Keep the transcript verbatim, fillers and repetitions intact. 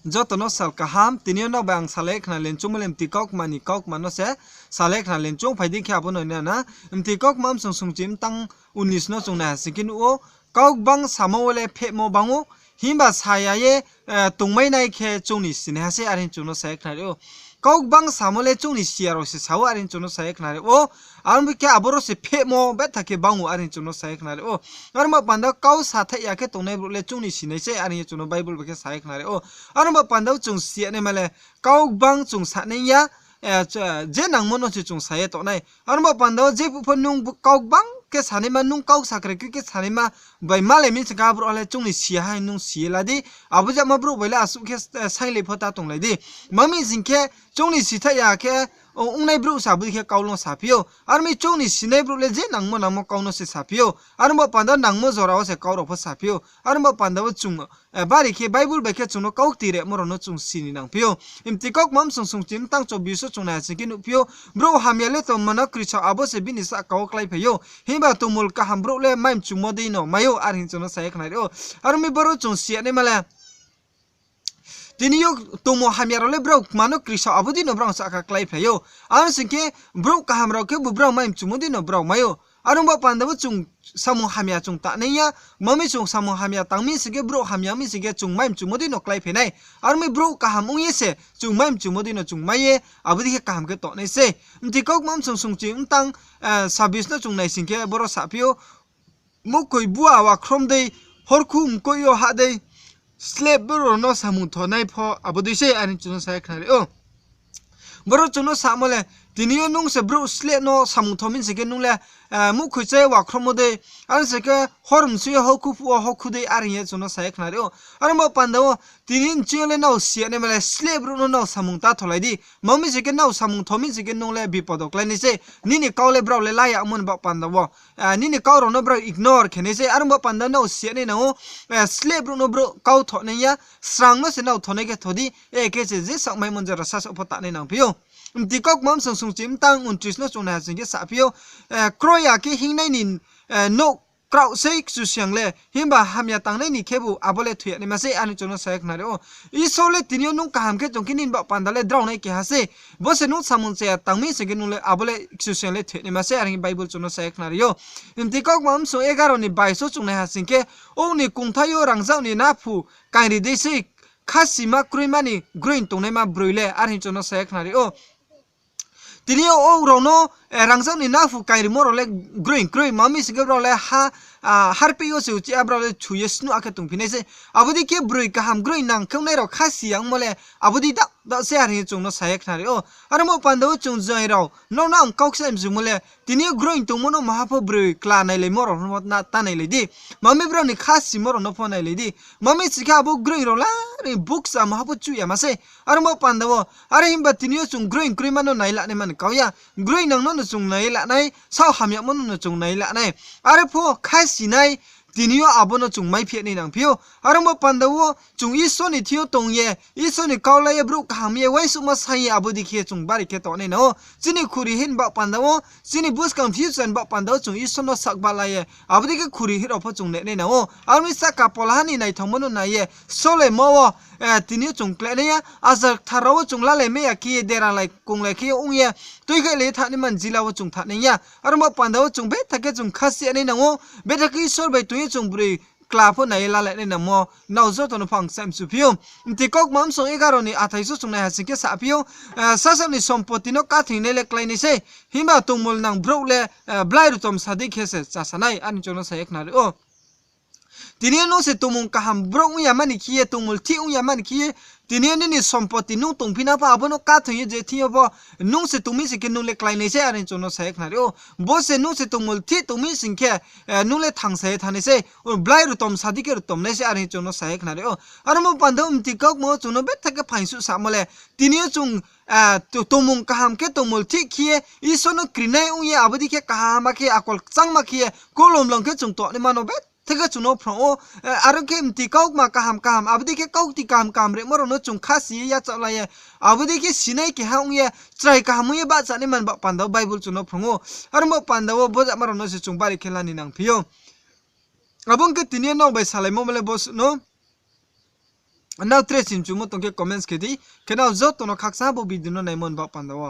Joto no sal kaham, tini yo nrao bai ang salai khna len choungmo le mti kaukma ni kaukma no se salai khna len choung phai di khe abo no nai na. Mti kaukma bsong sungchi mtang unis no chung nai ha sing khe nuh ou, kau gbang samo wo le phehmo bang ou, himba sa ya ye tongmai nai khe chung ni sinaiha sei, are hing chung no sa ye khnari ou. Kau gbang samo le chung ni si ya rao se sa ou, are hing chung no sa ye khnari ou. Aro bo khe aboro se phehmo betha khe bang ou, are hing chung no sa ye khnari ou. Aro bo panda kau sathaih ya khe tongnai brouh le chung ni sinai sei, are hing ye chung no Bible bai khe sa ye khnari ou. Aro bo panda wo chung si ya naima le kau gbang chung sanai ya, je nangmo no se chung sa ye tongnai. Aro bo panda wo jephuh pho nung kau gbang khe sanaima, nung kau sakrai khe sanaima bai malai mi sing khe, abrouh le chung ni si ya ha hing nung si ye la di. Abo jama brouh bai le asuh khe sainglai pho ta tonglai di. Mami sing khe chung ni sithaih ya khe ongnai brouh se abo dei khe kau no saphi ou. Aro mi chung ni sinai brouh le je nangmo nangmo kau no se saphi ou. Aro bo panda wo nangmo jora wo se kau rao pho saphi ou. Aro bo panda wo chung bari khe Bible bai khe chung no kau kti remo rao no chung si ni nangphi ou. Mti kaukma bsong sungchi mtang chobish wo chung nai ha sing khe nuhphi ou, brouh hamya le tongma no kri sao, abo se bini sahka wo kláiphai ou. Himba tongmul kaham brouh le mai mchumo dei no mai ou, are hing chung no sa ye khnari ou. Aro mi boro chung si ya naima le, tini yo tongmung hamya rao le brao kma no kri sao, abo dei no brao sahka kláiphai ou. Aro sing khe brouh kaham rao khebu brao mai mchumo dei no brao mai ou. Aro bo panda wo chung samung hamya chung tanai ya, mami chung samung hamya tang mi sing khe, brouh hamya mi sing khe chung mai mchumo dei no kláiphai nai. Aro mi brouh kaham ong ye se chung mai mchumo dei no chung mai ye, abo dei khe kaham khe tongnai sei. Mti kaukma bsong sungchi mtang sabish no chung nai sing khe boro saphi ou, muhkhoi bua wakhrom dei, horkhu mkoih yo hah dei, slep brouh rao no samung thonai pho abo dei sei, are hing chung no sa ye khnari ou. Boro chung no samo le, tini yo nung se brouh slep no samung tho mi sing khe nung le muhkhoi chá ye wakhromo dei, aro sing khe hor msui yo horkhu phuh wo horkhu dei, are hing ye chung no sa ye khnari ou. Aro bo panda wo tini nching yo le nrao si ya naima le slep brouh no nrao samung ta tholai di. Mami sing khe nrao samung tho mi sing khe nung le bipod wo kláinai sei. Nini kau le brao le la yagmo ni baoh panda wo, nini kau rao no brao ignore khe nai sei. Aro bo panda nrao si ya nai nang ou, slep brouh no brao kau thonai ya, srang no se nrao thonai khe tho di, khe se je saohmaimo jora sasaoh pho tanai nangphi ou. Mti kaukma bsong sungchi mtang untris no chung nai ha sing khe saphi ou, kroi ya khe hingnai ni nouh kraoh sei Kchusoyang le, himba hamya tangnai ni khebu abo le thoi ya naima sei, are hing chung no sa ye khnari ou. Isor le tini yo nung kaham khe tong khe nini baoh panda le drao nai keha sei. Bo se nung samung chaya tang mi sing khe nung le abo le Kchusoyang le thoi ya naima sei, are hing Bible chung no sa ye khnari ou. Mti kaukma bsong egaro ni bais wo chung nai ha sing khe, ou ni kungthai yo rangzag ni naphu kaingri dei sei khasima kroima ni groing tongnaima broi le, are hing chung no sa ye khnari ou. Tini yo ou rao no rangzag ni naphu kaingrimo rao le groing kroi, mami sing khe brao le harpeh yo se uchih a brao le chu ye snuh akhe tongphi nai sei. Abo dei khe broi kaham groing nang khe ongnai rao khasi yangmo le abo dei da da se, are hing ye chung no sa ye khnari ou. Aro bo panda wo chung jai rao nrao no ang kau kchai mchumo le, tini yo groing tongmo no maha pho broi kla nailaimo rao no ta nailai di. Mami brao ni khasimo rao no pho nailai di. Mami sing khe abo groing rao la ri bukcha maha pho chuh ya ma sei. Aro bo panda wo, are himba tini yo chung groing kroima no nai la naima ni kau ya. Groing nang no no chung nai la nai, sao hamyamo no no chung nai la nai. Are pho khasinai, tini yo abo no chung maiphi nai nangphi ou. Aro bo panda wo chung Isor ni thing yo tong ye, Isor ni kau la ye, brouh kaham ye, uaingsouhma saing ye, abo dei khe chung bari khe tongnai nang ou. Chini khuri hing baoh panda wo, chini buskang future ni baoh panda wo chung Isor no sakba la ye, abo dei khe khuri hing rao pho chung nai nai nang ou. Aro ni sahka polaha ni naithaomo no nai ye, solemo wo tini yo chung kláinai ya, ajar kthar rao wo chung lalai mai ya khe ye, deralai konglai khe ye ong ye, tuikhailai ye thanngnaima ni jila wo chung thanng nai ya. Aro bo panda wo chung betha khe chung khasi ya nai nang ou, betha khe Isor bai tong ye chung broi kla pho nai ye lalai nai nangmo nrao joto no pho ang kchai mchuphi ou. Mti kaukma bsong egaro ni athais wo chung nai ha sing khe saphi ou, sasaoh ni sompoti no kathoingnai le kláinai sei, himba tongmul nang brouh le blai rutom sa dei khe se chasa nai, are hing chung no sa ye khnari ou. Tini yo nung se tongmung kaham brouh ong ya mani khe ye, tongmul thih ong ya mani khe ye, tini yo nini sompoti nung tongphi na pho, abo no kathoing ye je thing yo pho, nung se tong mi sing khe nung le kláinai sei, are hing chung no sa ye khnari ou. Bo se nung se tongmul thih tong mi sing khe, nung le thangsa ye thanngnai sei, blai rutom sa dei khe rutom nai sei, are hing chung no sa ye khnari ou. Aro bo panda wo mti kaukma wo chung no betha khe phaingsuh samo le, tini yo chung tongmung kaham khe tongmul thih khe ye, Isor no krinai ong ye, abo dei khe kaham khe, akol kchangma khe ye, kolom long khe chung tongnaima no betha khe chung no phrung ou. Aro khe mti kaukma kaham kaham, abo dei khe kau kti kaham kaham rimo rao no chung khasi ye yachaoh la ye, abo dei khe sinai keha ong ye, chrai kaham ong ye bahchanaima ni baoh panda wo Bible chung no phrung ou. Aro bo panda wo bojama rao no se chung bari khe la ni nangphi ou. Abo ong khe tini yo nrao bai salaimo le bo suh no. Nrao tre simchumo tong khe comments khe di. Khe nrao joto no khakchang bo video no naimo ni baoh panda wo.